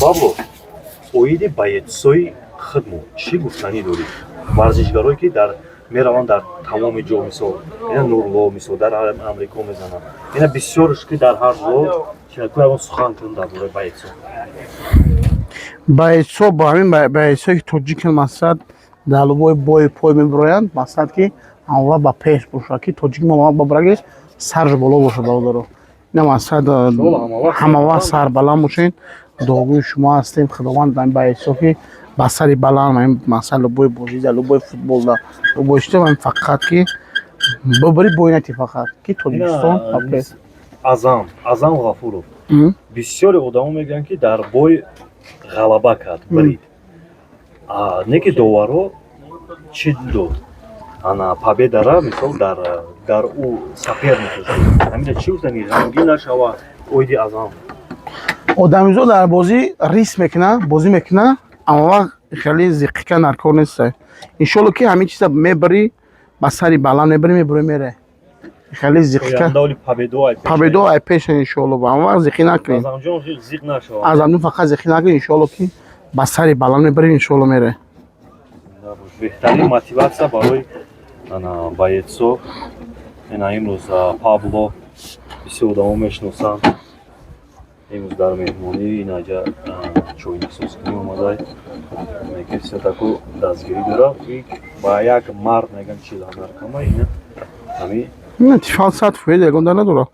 Пабло, оиди боецои худмо чӣ гуфтанӣ дорӣ? Варзишгарое, ки дар мераванд дар тамоми ҷо, мисол, ина Нурло, мисол, дар Амрико мезананд, ина бисёрш, ки дар ҳар ҷо ягон сухан кун дар бораи боецо. Боецо, ба ҳамин боецое, ки тоҷикан, мақсад, дар любой бой пой мебироянд, мақсад, ки ҳамава ба пеш бошад, ки тоҷик мо бабраги сарш боло бошад, бародаро. Ина мақсад, ҳамава сарбаланд бошед, дуогӯи шумо ҳастем. Худованд ҳамин боецо, ки ба сари баланд, ҳамин мақсад, любой бозӣ, дар любой футбол, дар любой чиз, ҳамин фақат ки бибари бой натӣ, фақат ки Тоҷикистон ба пеш. Азам Ғафуров, бисёре одамо мегӯянд, ки дар бой ғалаба кард, барид, не ки доваро чӣ дод, ана победара, мисол, дар ӯ соперник. Ҳамина чӣ гуфтани? Ғамгин нашава оиди Азам. Одамизо дар бозӣ риск мекуна, бозӣ мекуна, аммо вақт хеле зиқика наркор нест. Иншолло, ки ҳамин чиза мебарӣ, ба сари баланд мебарӣ, мебурӣ, мере, хеле зиқика. Победо ай пеша, иншолло. Аммо вақт зиқӣ накунем. Азамҷон, зиқ нашава. Азамҷон, фақат зиқӣ накунем, иншолло, ки ба сари баланд мебарем, иншолло, мере. Беҳтарин мотиватсия барои ана боецо. Ина имрӯз Пабло бисёр одамо мешиносанд. Имрӯз дар меҳмонӣ инаҷа чойнасозкунӣ омадай, меги всё-таки дастгирӣ дорад. Ба як мард меган чиланаркама ина ҳами. Тифал 100% ягон дар надорад.